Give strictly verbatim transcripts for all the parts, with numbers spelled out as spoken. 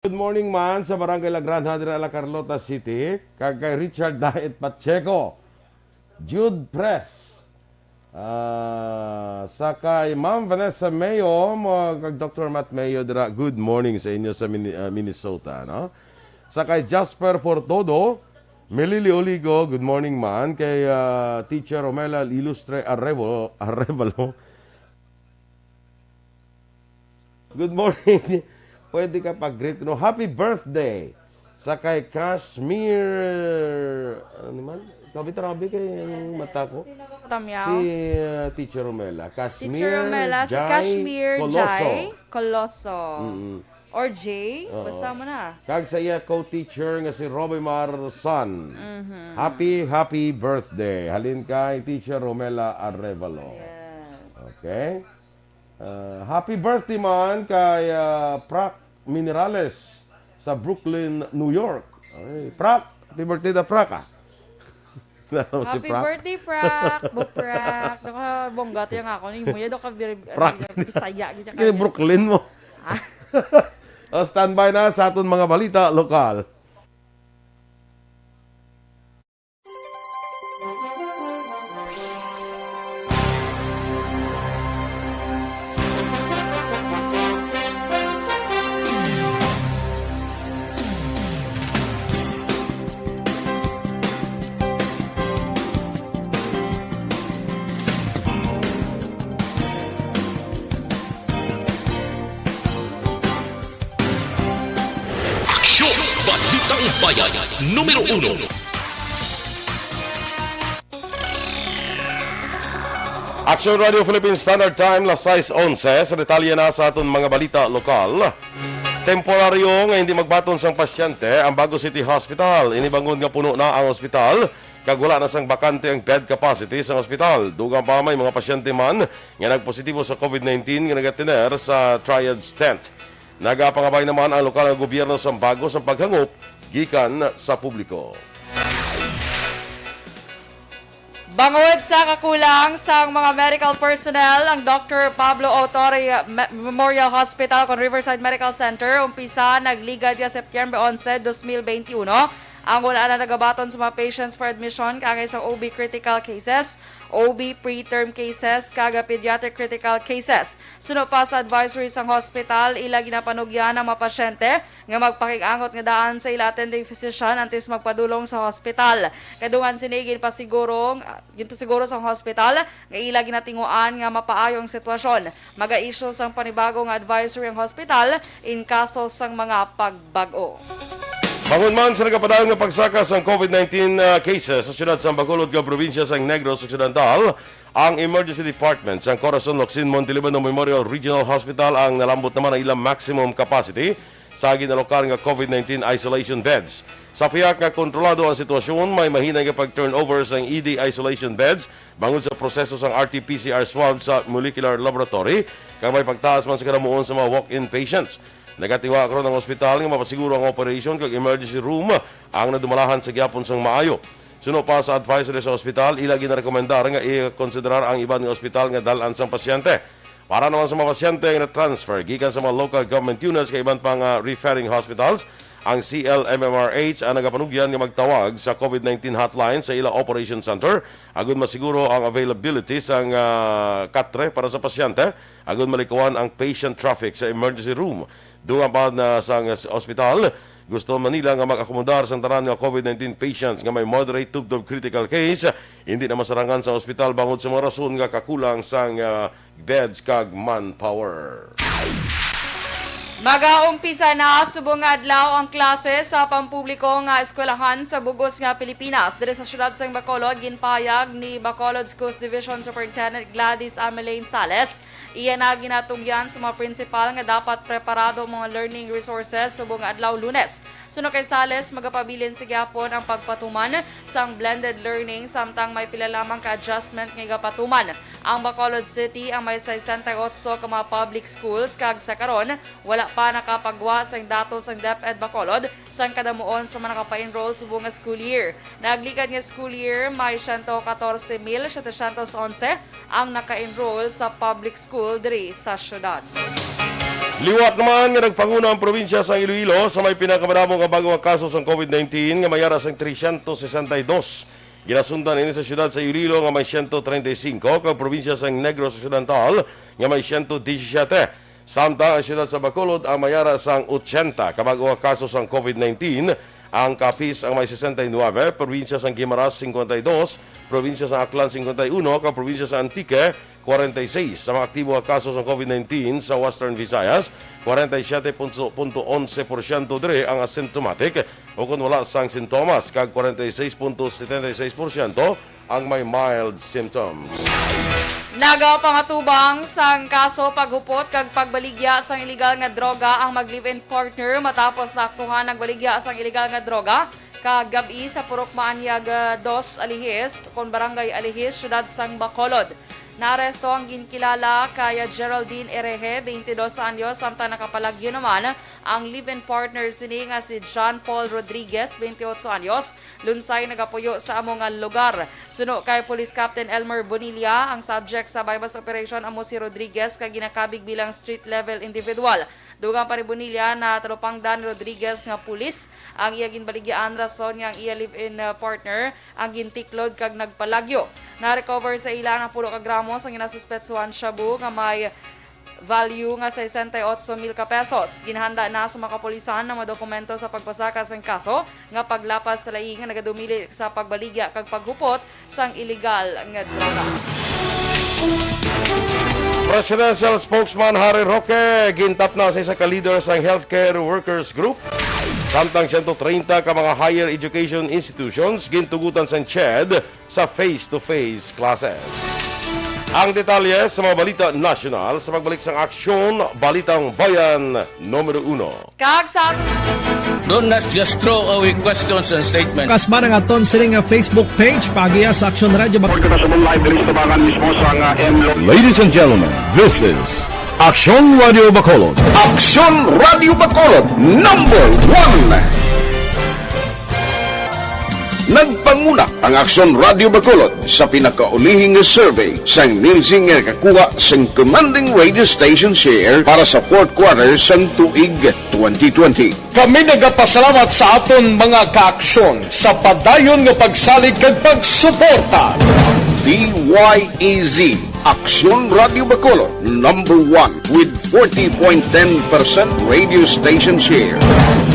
Good morning man sa Barangay La Granja dira La Carlota City, kag kay Richard Daet Pacheco, Jude Press, ah, sa kay Ma'am Vanessa Mayo, mo, kag Doctor Matt Mayo dira. Good morning sa inyo sa Mini-, ah, Minnesota, no? Sa kay Jasper Portodo, Melili Oligo, good morning man. Kay, ah, Teacher Romela Ilustre Arevalo, Arevalo, good morning. Pwede ka pag-greet, no? Happy birthday sa kay Kashmir, ano man? Grabe, grabe kay ang mata ko. Sino ka, Tamyaw? Si, uh, Teacher Romela. Teacher Kashmir Romela, si Jai Kashmir Coloso. Jai Coloso. Mm-mm. Or Jay, Oo. Basta mo na. Kag sa iya co-teacher nga si Robimar San. Mhm. Happy, happy birthday. Halin kay Teacher Romela Arevalo. Yes. Okay. Ah, happy birthday man kay, ah, Prac Minerales sa Brooklyn, New York. Ay, Prac, happy birthday da Prac, ah. Happy Prac. Birthday, Prac! Bo, Prac! Nakabongga tiya nga ako. Ni Muya daw ka bir-, Prac. Ano, Bisaya, gid Kay ka. Brooklyn mo. Ah. O, standby na sa aton mga balita lokal. Aksyon! Balitang Bayan, numero uno. Action Radio Philippine Standard Time, las sais onse. Sa detalye na sa aton mga balita lokal. Temporaryo nga hindi magbaton sang pasyente ang Bago City Hospital. Ini bangod nga puno na ang ospital, kag wala na sang bakante ang bed capacity sang ospital. Dugang pa may mga pasyente man nga nagpositibo sa covid nineteen nga nagatener sa triage tent. Nagapangabay naman ang lokal nga gobyerno sang Bago sang paghangop gikan sa publiko. Bangod sa kakulang sang mga medical personnel, ang Doctor Pablo Autori Me-, Memorial Hospital kon Riverside Medical Center umpisa nagligad nga Septyembre onse, dos mil benti uno, ang wala na nagabaton sa mga patients for admission kaangay sang O B critical cases, O B preterm cases, kag pediatric critical cases. Suno pa sa advisory sang hospital, ila ginapanugyan ang mga pasyente nga magpakig-angot nga daan sa ila attending physician antes magpadulong sa hospital. Kadungan sini, ginpasiguro, ginpasiguro sang hospital nga ila ginatinguan nga mapaayo ang sitwasyon. Maga-issue sang panibago nga advisory ang hospital in kaso sang mga pagbag-o. Bangod man sa nagapadayon nga pagsaka sang covid nineteen, ah, cases sa siyudad sang Bacolod nga probinsya sang Negros Occidental, ang Emergency Department sang Corazon Locsin Montelibano Memorial Regional Hospital ang nalambot naman ang ilang maximum capacity sa ginalokar nga covid nineteen isolation beds. Sa pihak nga kontrolado ang sitwasyon, may mahinay nga pag-turnover sang E D isolation beds bangod sa proseso sang R T P C R swab sa molecular laboratory, kag may pagtaas man sa kadamuon sa mga walk-in patients. Nagatiwa karon ang ospital nga mapasiguro ang operation kag emergency room ang nadumalahan sa gihapon sang maayo. Suno pa sa advisory sa ospital, ila ginarekomendar nga i-konsiderar ang iban nga ospital nga dal-an sang pasyente. Para naman sa mga pasyente nga na-transfer gikan sa mga local government units kag iban pa nga referring hospitals, ang C L M M R H ang nagapanugyan nga magtawag sa covid nineteen hotline sa ila operation center agud masiguro ang availability sang, ah, katre para sa pasyente agud malikuan ang patient traffic sa emergency room. Dugang pa na sa ospital, gusto man nila nga mag-akomodar sang tanan nga covid nineteen patients nga may moderate tubtob critical case, hindi na masarangan sa ospital bangod sa mga rason nga kakulang sang, ah, beds kag manpower. Magaumpisa na subong nga adlaw ang klase sa pampubliko nga eskwelahan sa bug-os nga Pilipinas. Diri sa siyudad sang Bacolod, ginpahayag ni Bacolod Schools Division Superintendent Gladys Amelane Sales, iya na ginatugyan sa mga prinsipal nga dapat preparado ang mga learning resources subong nga adlaw Lunes. Suno kay Sales, magapabilin sa gihapon ang pagpatuman sang blended learning, samtang may pila lamang ka adjustment nga igapatuman. Ang Bacolod City ang may sesenta y otso ka mga public schools, kag sa karon, wala pa nakapagwa sang datos ang DepEd Bacolod sang kadamuon sa mga nakapa-enroll subong nga school year. Nagligad nga school year, may siyento katorse mil setecientos onse ang naka-enroll sa public school diri sa syudad. Liwat naman nga nagpanguna ang probinsya sang Iloilo sa may pinakamadamo nga bag-o nga kaso sang covid nineteen nga may ara sang trescientos sesenta y dos. Ginasundan ini sa siyudad sa Iloilo nga may siyento treinta y cinco kag probinsya sang Negros Occidental nga may siyento disisiete. Samtang ang siyudad sa Bacolod ang may ara sang ochenta ka bag-o nga kaso sang covid nineteen. Ang Capiz ang may sesenta y nuebe, probinsya sang Guimaras cincuenta y dos, probinsya sang Aklan cincuenta y uno, kag probinsya sang Antique kwarenta y seis. Sa mga aktibo nga kaso sang covid nineteen sa Western Visayas, kwarenta y siyete punto onse porsyento diri ang asymptomatic o kon wala sang sintomas, kag kwarenta y seis punto setenta y seis porsyento ang may mild symptoms. Nagapangatubang sang kaso paghupot kag pagbaligya sang iligal nga droga ang mag-live-in partner matapos naaktuhan nagbaligya sang iligal nga droga kagab-i sa Purok Maanyag, ah, dos Alihis, kon Barangay Alihis, Siyudad sang Bacolod. Naaresto ang ginkilala kay Geraldine Ereje, twenty-dos anyos, samtang nakapalagyo naman ang live-in partner sini nga si John Paul Rodriguez, twenty-eight anyos, lunsay nagapuyo sa amo nga lugar. Suno kay Police Captain Elmer Bonilla, ang subject sa buy-bust operation amo si Rodriguez kag ginakabig bilang street level individual. Dugang pa ni Bonilla, natalupangdan ni Rodriguez nga pulis ang iya ginbaligyaan, rason nga ang iya live-in, uh, partner ang gintiklod kag nagpalagyo. Na-recover sa ila ang pulo ka gramo sang ginasuspetsuhan shabu nga may value nga sesenta y ocho mil ka pesos. Ginhanda na sa mga kapulisan ang mga dokumento sa pagpasaka sang kaso nga paglapas sa laing nga nagadumili sa pagbaligya kag paghupot sang iligal nga droga. Presidential Spokesman Harry Roque gintapna sa isa ka leader sang Healthcare Workers Group, samtang siyento treinta ka mga higher education institutions gintugutan sang CHED sa face-to-face classes. Ang detalye sa mga balita nasyonal sa pagbalik sang Aksyon Balitang Bayan Numero Uno. Kag sa aton Don't not just throw away questions and statements. Kasma ang aton sini nga Facebook page, paagiha sa Aksyon Radio Bac- Report ko na sa mga live diri sa tabangan mismo sa nga M Lo- Ladies and gentlemen, this is Aksyon Radio Bacolod. Aksyon Radio Bacolod, number one. Nagpanguna ang Aksyon Radio Bacolod sa pinakaulihi nga survey sang Nielsen nga nakakuha sang commanding radio station share para sa fourth quarter sang tuig twenty twenty. Kami nagapasalamat sa aton mga kaaksyon sa padayon nga pagsalig kag pagsuporta. D Y E Z, Aksyon Radio Bacolod, number one with forty point ten percent radio station share.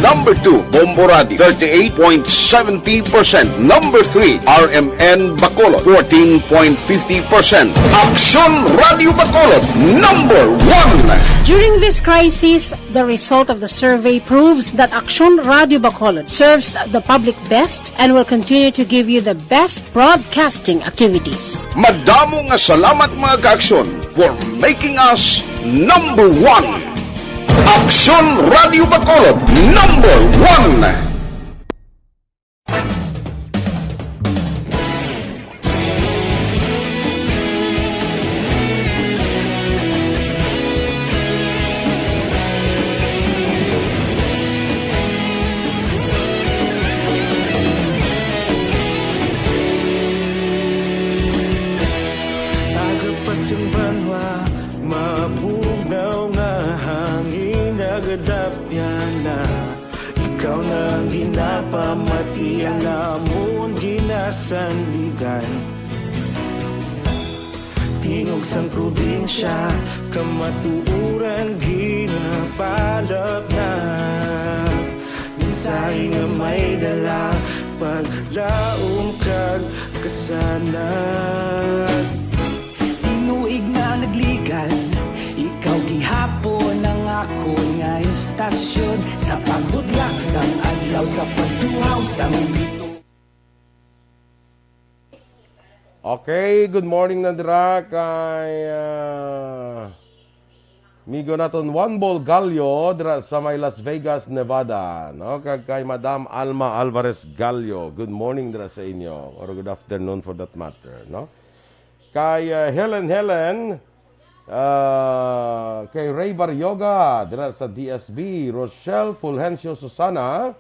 Number two, Bombo Radio, thirty-eight point seventy percent. Number three, R M N Bacolod, fourteen point fifty percent. Aksyon Radio Bacolod, number one. During this crisis, the result of the survey proves that Aksyon Radio Bacolod serves the public best and will continue to give you the best broadcasting activities. Madamo nga salamat, mga kaaksyon, for making us number one. Aksyon Radio Bacolod, number one. Aga pa sing banwa, mabugnaw nga hangin, nagadapyan na. Ikaw na ang ginapamati, ang amon ginasandigan. Tingog sang probinsya, kamatuoran ginapalapnag. Mensahe nga may dala, paglaom kag kasanag. Tinuig na nagligad, ikaw gihapon ang akon nga istasyon. Sa pagbudlak sang adlaw, sa pagtuhaw sang bituon. Okay, good morning na dira kay, ah, migo naton Juan Bol Gallo dira sa may Las Vegas, Nevada, no? Kag kay Madam Alma Alvarez Gallo, good morning dira sa inyo, or good afternoon for that matter, no? Kay, ah, Helen Helen, ah, kay Ray Barrioga dira sa D S B, Rochelle Fulgencio Susana,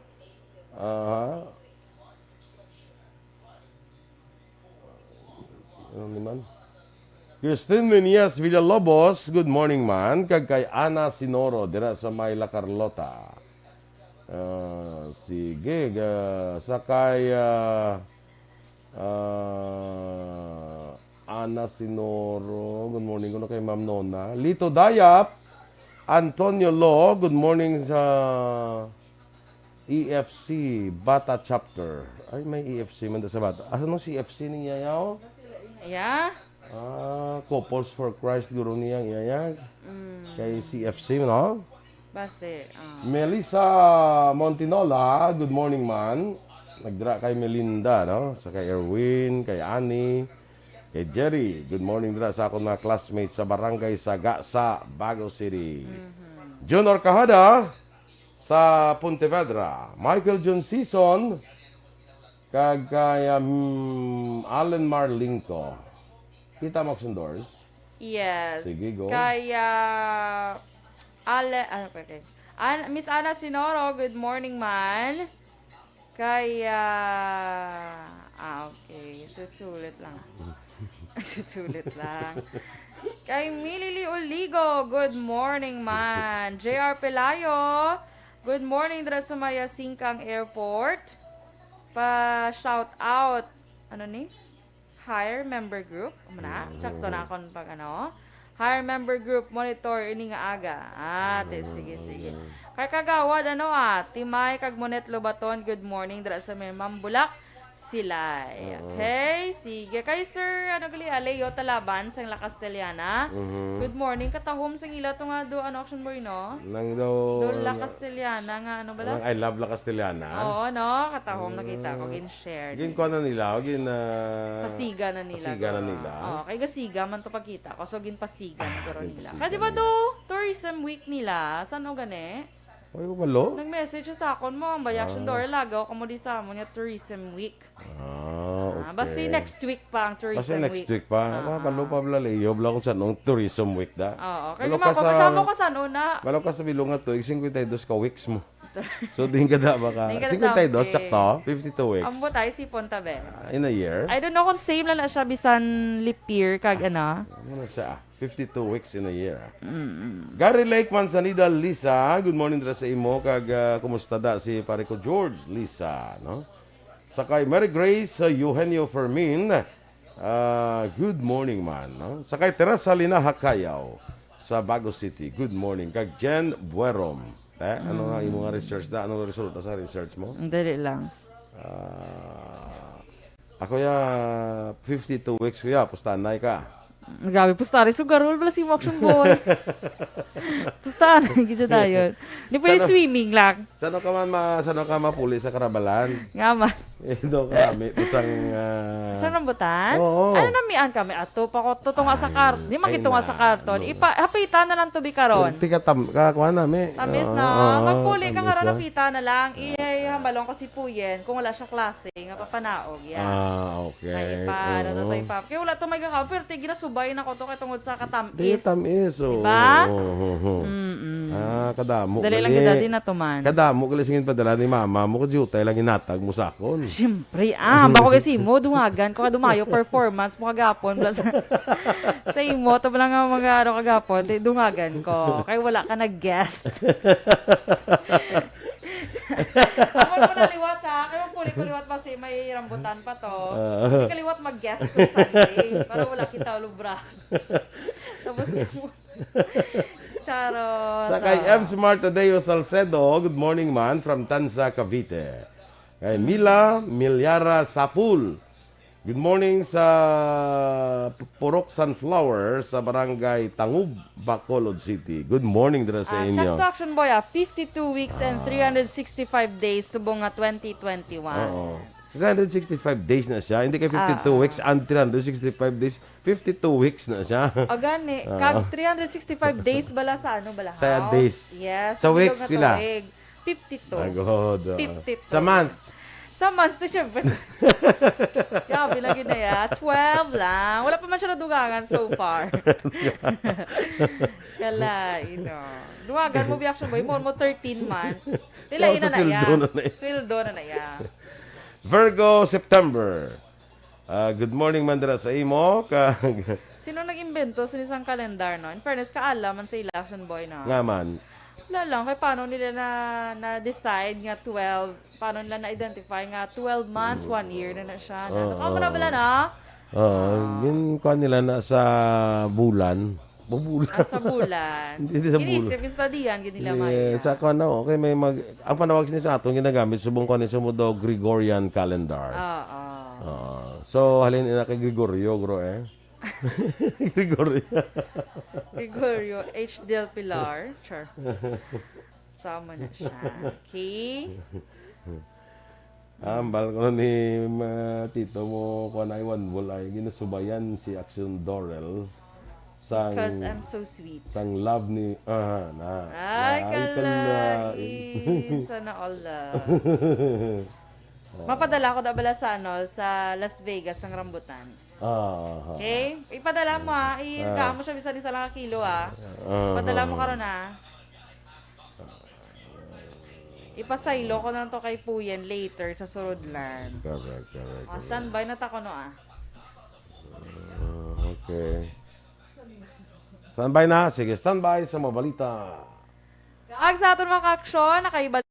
aha. Ano naman? Christine Meneas Villalobos, good morning man. Kag kay Ana Sinoro, dira sa may La Carlota. Ah, sige, ga-, sa kay, ah, ah, Ana Sinoro, good morning. Kuno kay Ma'am Nona. Lito Dayap, Antonio Lo, good morning sa E F C, Bata Chapter. Ay, may E F C man da sa Bata. Asa nung C F C ning yayaw? Yeah. Ah, Couples for Christ, guro niya ang iyayag. Kay C F C, no? Base. ah. Melissa Montinola, good morning man. Nagdira kay Melinda, no? Sa kay Erwin, kay Annie, kay Jerry. Good morning dira sa akong mga classmates sa barangay Saga sa Bago City. Junor Cajada sa Pontevedra. Michael John Season, kag kay um, Allen Marlinco. Kita mo, Action Doors? Yes. Sige, go. Kaya, Ale, ano pa, okay. An Miss Ana Sinoro, good morning man. Kaya, ah, okay. Susulit lang. Susulit lang. Kay Milili Oligo, good morning man. J R Pelayo, good morning dira sa Maya Singkang Airport. Pa shout out. Ano ni? Hire member group. Umana, sakto na akon pag ano. Hire member group monitor ini nga aga. Ah, te, sige, sige. Kay Kagawad, ano ah, Timay kag Monet Lobaton, good morning dira sa may Mambulak, Silay. Okay, sige. Kay Sir, ano gali, ah, Leo Talaban sang La Castellana. Good morning. Katahom sang ila to nga do, ano, Action Boy, no? Nang daw... Do La Castellana nga, ano ba Nang I love La Castellana. Oo, no? Katahom, nakita ko, gin-share. Gin kuha na nila, gin... ah, Pasiga na nila. Pasiga na to. nila. Oo, kay gasiga man to pagkita ko. So, ginpasiga na guro nila. Ginpasiga Kaya di ba nila. do, tourism week nila? San-o gani? Ay, walo? Nag-message siya sa akon mo, ang Bayaction Dora, lagaw ka mo di sa amon nga tourism week. Ah, okay. Ah, basi next week pa ang tourism Basi next week. week pa. Ah, Ah, balo pa bala, Leo. Bala kung saan ang tourism week da. Oo, kay Walo lima ka ko, sa- kasama ko san-o na. Balo ka sa bilong nga tuig, singkwenta y dos ka weeks mo. So, din ka da ba ka? Din ka da Singkwenta y dos, taon, sakto? Fifty-two weeks. Ang butay, sipon tabi. In a year? I don't know kung same lang na siya, bisan leap year, kag ano. Ano siya? Fifty-two weeks in a year. Gary Lake Manzanida, Lisa, good morning dira sa imo. Kag ah, kumusta da si pare ko George, Lisa, no? Sa kay Mary Grace, uh, Eugenio Fermin, ah, good morning man, no? Sa kay Teresa Lina Hacayaw sa Bago City, good morning. Kag Jen Buerom, eh, ano nga imo nga research da? Ano resulta sa research mo? Ang dali lang. Ah, ako ya, fifty-two weeks ko ya, pustanay ka. Grabe, pustari. So, garol pala si Moction Boy. Pustari, gidyo dayon. Di pwede Sana- swimming lang. Sano ka man ma, sano ka mapuli sa karabalan? Nga man. Eh, do karami. Isang... ah, Sa rambutan? Oo. Ano namian kami? Ato pa ko, tutunga sa karton. Di Ay, magitunga sa na, karton. no. Ipa, hapitan na lang to, bi, karon. Tika tam, ka, kuha na, mi. Tamis, no? Oo, Magpuli ka tamis nga ron, na. Hapitan na lang. Ihay, hambalon ko si Puyen. Kung wala siya klase, nga papanaog, ya. Ah, okay. Ay, pa, ano Oo. to, ipa. Kaya wala to may gakaw, pero ti, ginasubayan ako to kay tungod sa katamis. Di tamis, oh. Diba? Oo, oo, oo. Mm-mm. Ah, kadamo. Dali lang gali. kita din na to man. Kadamo gali singin padala ni mama mo, kung jutay lang ginatag mo sa akon. Siyempre, ah, bako kasi mo, dungagan ko, kadumayo performance mo kagapon, plus sa, sa imo, to lang nga mga ano kagapon, ti, dungagan ko, kay wala ka nag-guest. Ako mo na liwat ha, kay magpuli ko liwat pa si may rambutan pa to. Ah. Hindi ka liwat mag-guest ko Sunday, para wala kita ulubra. Tapos, Charot. Sa kay M. Smart Tadeo Salcedo, good morning man from Tanza, Cavite. Kay Mila Milyara Sapul, good morning sa Purok Sunflower sa Barangay Tangub, Bacolod City. Good morning dira sa Ah, inyo. Sakto, Action Boy, ah, fifty-two weeks and three hundred sixty-five days subong nga twenty twenty-one. Oo. Three hundred sixty-five days na siya. Hindi kay fifty-two Ah. weeks and three hundred sixty-five days. Fifty-two weeks na siya. O gani, Ah. kag three hundred sixty-five days bala sa ano bala? Sa days. Yes. Sa bilog weeks, na pila? Tuig. fifty-two. Agod. fifty-two. Sa month. Sa months to, syempre. Grabe lagi na ya. Twelve lang. Wala pa man siya nadugangan so far. Kala, you know. Dugangan mo, bi, Action Boy. Mo, mo thirteen months. Tila Kaya ina sa na ya. sweldo na na ya. Sweldo na na ya. Virgo, September. Ah, good morning man dira sa imo. Kag Sino nag-imbento sini sang kalendar, no? In fairness, kaalam man sa ila, Action Boy, no? Nga man. Wala lang, kay paano nila na, na-decide nga twelve, paano nila na-identify nga twelve months, one year na na siya, no? Oo, Nakakamura bala oo. na? Oo, Ah. gin-, kuha nila na sa bulan. Bubulan. Ah, sa bulan. Hindi, hindi sa Inisip, bulan. Ginstudihan gid nila, Eh, Maya. sa kuha na, okay, may mag-, ang panawag niya sa aton ginagamit, subong kuha niya sa mo daw Gregorian calendar. Oo. Oo. So, halin na kay Gregorio, gro, eh. Gregorio. Gregorio H. Del Pilar. Char. Sama na siya. Okay. Ambal ko ni ma-, tito mo, kuwan ay one ball ay ginasubayan si Action Dorel sang, Because I'm so sweet. sang love ni, ah, na. Ay, Ay, kalain. kalain. Sana all love. Mapadala ko na bala sa, ano, sa Las Vegas ang rambutan. Ah, ah, ah. Okay? Ipadala mo, ah. I-, Ah. damo siya bisan isa lang ka kilo, ah. Ah, Padala ah, mo ah. karon, ah. Ipasaylo ko lang to kay Puyen later sa Surudlan. Correct, correct, Oh, correct. standby na ta kuno, ah. Ah, okay. Standby na. Sige, standby sa mga balita. Kag sa aton mga kaaksyon, nakaibal-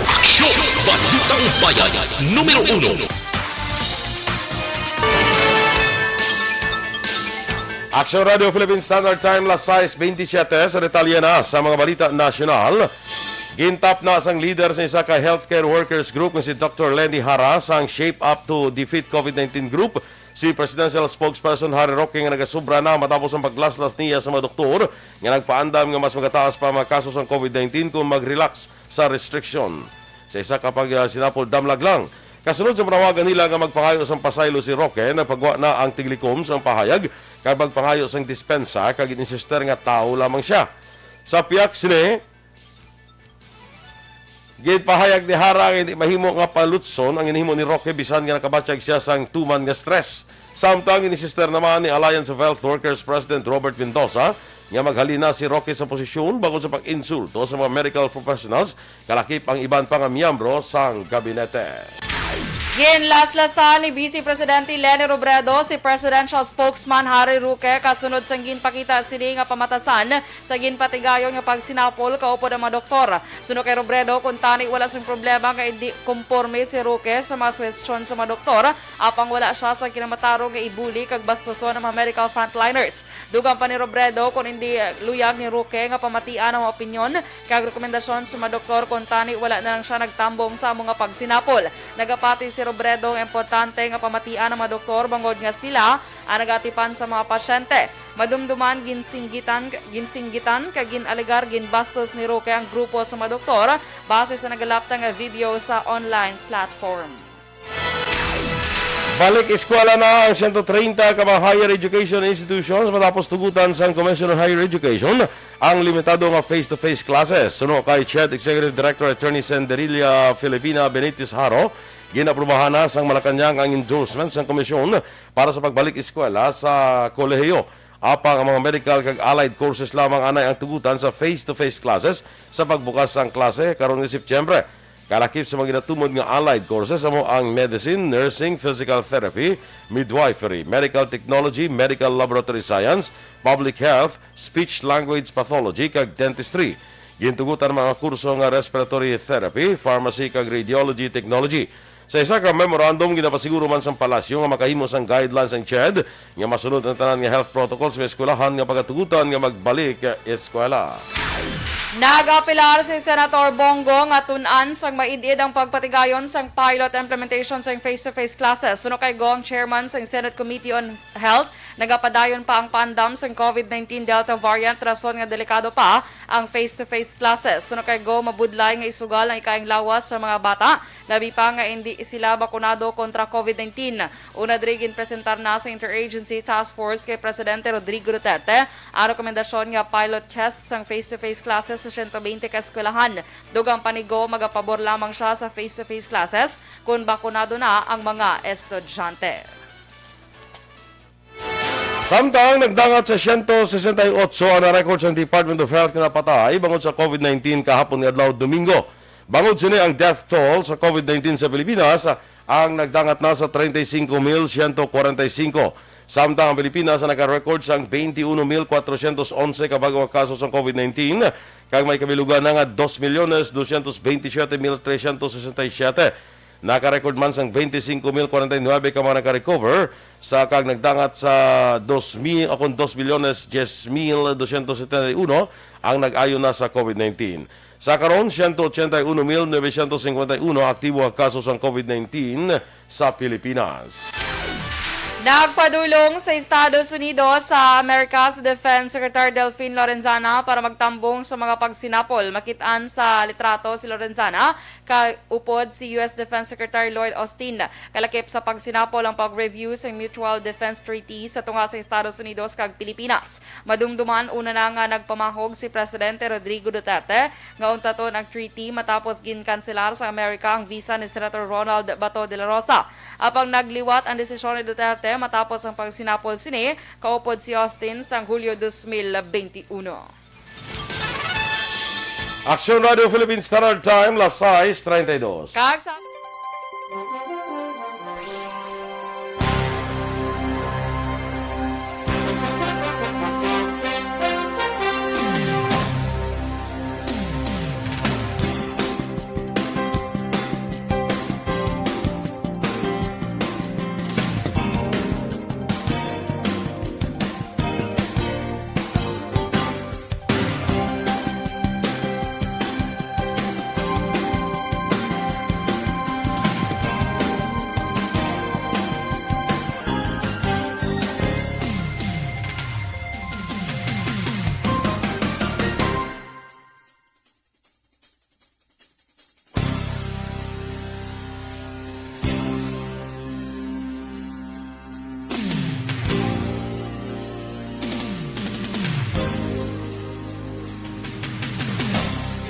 Aksyon! Balitang Bayan, numero uno. Aksyon Radio Philippine Standard Time, las sais bentisiete. Sa detalye na sa mga balita nasyonal, gintap na sang leader sa isa ka healthcare workers group nga si Doctor Lenny Hara sang Shape Up to Defeat COVID nineteen group, si Presidential Spokesperson Harry Roque, nga nagasubra na matapos ang paglaslas niya sa mga doktor nga nagpaandam nga mas magataas pa ang mga kaso sang COVID nineteen kung mag-relax sa restriction. Sa isa ka pag, ah, sinapol damlag lang, kasunod sa panawagan nila nga magpangayo sang pasaylo si Roque, nagpagwa na ang tiglikom sang pahayag kag magpangayo sang dispensa kag gin-insister nga tawo lamang siya. Sa pihak sini, ginpahayag ni Hara nga hindi mahimo nga palutson ang ginhimo ni Roque bisan nga nakabatyag siya sang tuman nga stress. Samtang gin-insister naman ni Alliance of Health Workers President Robert Mendoza nga maghalin na si Roque sa posisyon bangod sa pag-insulto sa mga medical professionals, kalakip ang iban pa nga miyembro sang gabinete. Ginlaslasan ni Vice Presidente Leni Robredo si Presidential Spokesman Harry Roque kasunod sang ginpakita sini nga pamatasan sa ginpatigayon nga pagsinapol kaupod ang mga doktor. Suno kay Robredo, kuntani wala sing problema nga indi komporme si Roque sa mga suhestyon sa mga doktor, apang wala sia sa kinamatarong nga ibuli kag bastuson ang mga medical frontliners. Dugang pa ni Robredo, kon indi luyag ni Roque nga pamatian ang mga opinyon kag rekomendasyon sa mga doktor, kuntani wala na lang sia nagtambong sa amo nga pagsinapol. Nagapati si Robredo nga importante nga pamatian ang mga doktor bangod nga sila ang nagaatipan sa mga pasyente. Madumduman, ginsinggitan, ginsinggitan kag gin-alegar ginbastos ni Roque ang grupo sa mga doktor base sa nagalapta nga video sa online platform. Balik eskwela na ang siyento treinta ka mga higher education institutions matapos tugutan sang Commission on Higher Education ang limitado nga face-to-face classes. Suno kay CHED Executive Director Attorney Senderilla Filipina Benitez Haro, ginaprubahan na sang Malacañang ang endorsement sang komisyon para sa pagbalik eskwela sa kolehiyo. Apang ang mga medical kag allied courses lamang anay ang tugutan sa face-to-face classes sa pagbukas sang klase karon nga Setyembre. Kalakip sa mga ginatumod nga allied courses amo ang medicine, nursing, physical therapy, midwifery, medical technology, medical laboratory science, public health, speech language pathology, kag dentistry. Gintugutan ang mga kurso nga respiratory therapy, pharmacy, kag radiology technology. Sa isa ka memorandum, ginapasiguro man sang palasyo nga makahimo sang guidelines ang CHED nga masunod ang tanan nga health protocols sa eskwelahan nga pagatugutan nga magbalik eskwela. Nag-apelar si Senator Bong Go nga tun-an sang maid-id ang pagpatigayon sang pilot implementation sang face-to-face classes. Suno kay Go, ang chairman sang Senate Committee on Health, nagapadayon pa ang pandam sang COVID nineteen Delta variant, rason nga delikado pa ang face-to-face classes. Suno kay Go, mabudlay nga isugal ang ikalain nga lawas sa mga bata, labi pa nga indi sila bakunado kontra COVID nineteen. Una diri, ginpresentar na sa Interagency Task Force kay Presidente Rodrigo Duterte ang rekomendasyon nga pilot test sang face-to-face classes sa siyento bente ka eskwelahan. Dugang pa ni Go, magapabor lamang sia sa face-to-face classes kon bakunado na ang mga estudyante. Samtang nagdangat sa siyento sesenta y otso ang na-record sang Department of Health nga napatay bangod sa COVID nineteen kahapon nga adlaw, Domingo. Bangod sini, ang death toll sa COVID nineteen sa Pilipinas ang nagdangat na sa treinta y cinco mil ciento cuarenta y cinco. Samtang ang Pilipinas ang naka-record sang veintiuno mil cuatrocientos once ka bag-o nga kaso sang COVID nineteen, kag may kabilugan na nga dos milyones doscientos veintisiete mil trescientos sesenta y siete. Naka-record man sang veinticinco mil cuarenta y nueve ka mga naka-recover sa kag nagdangat sa dos mil, o kon dos bilyones diez mil doscientos setenta y uno ang nag-ayo na sa COVID nineteen. Sa karon, ciento ochenta y uno mil novecientos cincuenta y uno aktibo nga kaso sang COVID nineteen sa Pilipinas. Nagpadulong sa Estados Unidos sa Amerika si Defense Secretary Delfin Lorenzana para magtambong sa mga pagsinapol. Makit-an sa litrato si Lorenzana kaupod si U S Defense Secretary Lloyd Austin. Kalakip sa pagsinapol ang pag-review sa Mutual Defense Treaty sa tunga sa Estados Unidos kag Pilipinas. Madumduman una na nga nagpamahog si Presidente Rodrigo Duterte nga untaton ang treaty matapos ginkanselar sa Amerika ang visa ni Senator Ronald Bato de la Rosa. Apang nagliwat ang desisyon ni Duterte matapos ang pagsinapol sini kaupod si Austin sang Hulyo dos mil beintiuno. Aksyon Radio Philippine Standard Time, las sais treinta y dos. Kag sa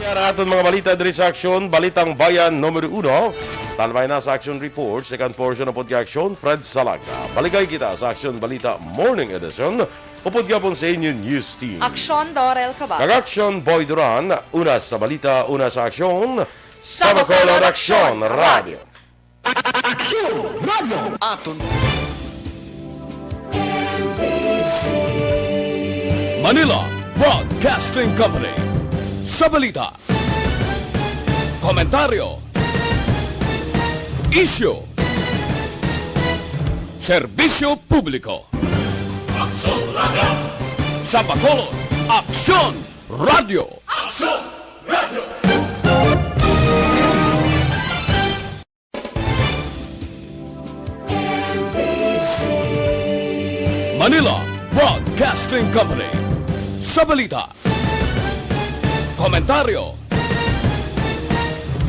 Yan ang aton mga balita diri sa Aksyon, Balitang Bayan numero uno. Standby na sa Aksyon Report, second portion ng Podcast Aksyon, Fred Salaga. Balikay kita sa Aksyon Balita Morning Edition. Upod gihapon sa inyo news team. Aksyon, Dorel Cabal. Kag Aksyon, Boy Duran. Una sa balita, una sa aksyon. Sa Bacolod Aksyon Radio. Aksyon Radio. Aton. Manila Broadcasting Company. Sa balita, komentaryo, isyu, serbisyo publiko. Aksyon Radio. Sa Bacolod, Aksyon Radio. Aksyon Radio. Manila Broadcasting Company. Sa balita, komentaryo,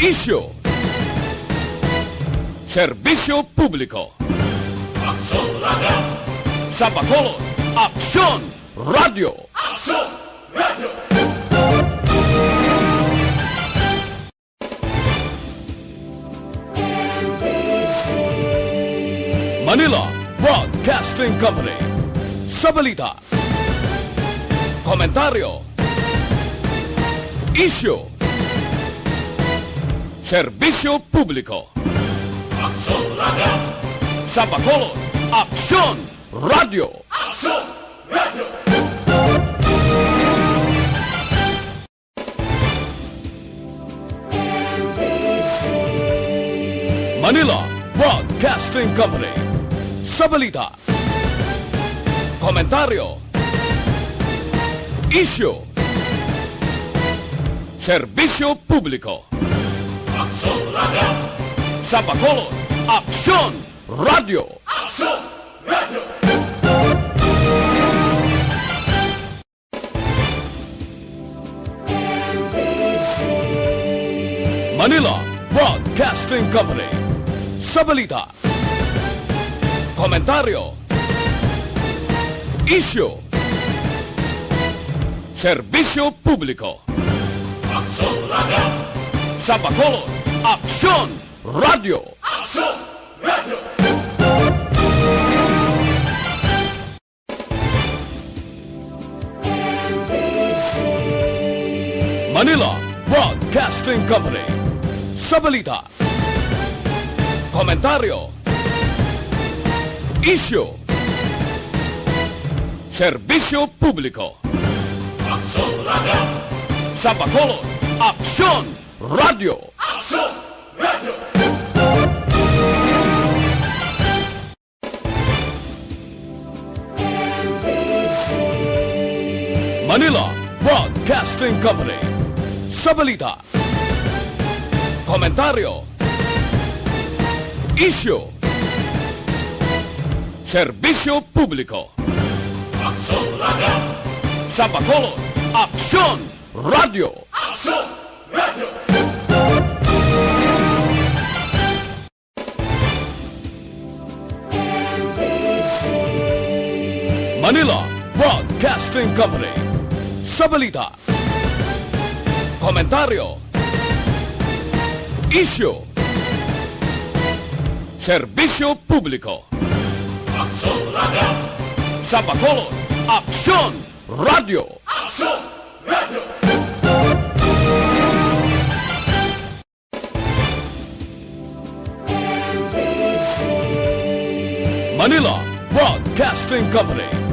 isyu, serbisyo publiko. Sa Bacolod, Aksyon Radio. Aksyon Radio. Manila Broadcasting Company. Sa balita, komentaryo, isyu, serbisyo publiko. Aksyon Radio. Sa Bacolod, Aksyon Radio. Aksyon Radio. Manila Broadcasting Company. Sa balita, komentaryo, isyu, serbisyo publiko. Aksyon Radio. Sa Bacolod, Aksyon Radio. Aksyon Radio. Manila Broadcasting Company. Sa balita, komentaryo, isyu, serbisyo publiko. Aksyon Radio. Sa Bacolod, Aksyon Radio. Aksyon Radio. Manila Broadcasting Company. Sa balita, komentaryo, isyu, serbisyo publiko. Aksyon Radio. Sa Bacolod, Aksyon Radio. Aksyon Radio. Manila Broadcasting Company. Sa balita, komentaryo, isyu, serbisyo publiko. Aksyon Radio. Sa Bacolod, Aksyon Radio. Aksyon Radio. Manila Broadcasting Company. Sa balita, komentaryo, isyu, serbisyo publiko. Aksyon Radio. Sa Bacolod, Aksyon Radio. Aksyon Radio. Manila Broadcasting Company.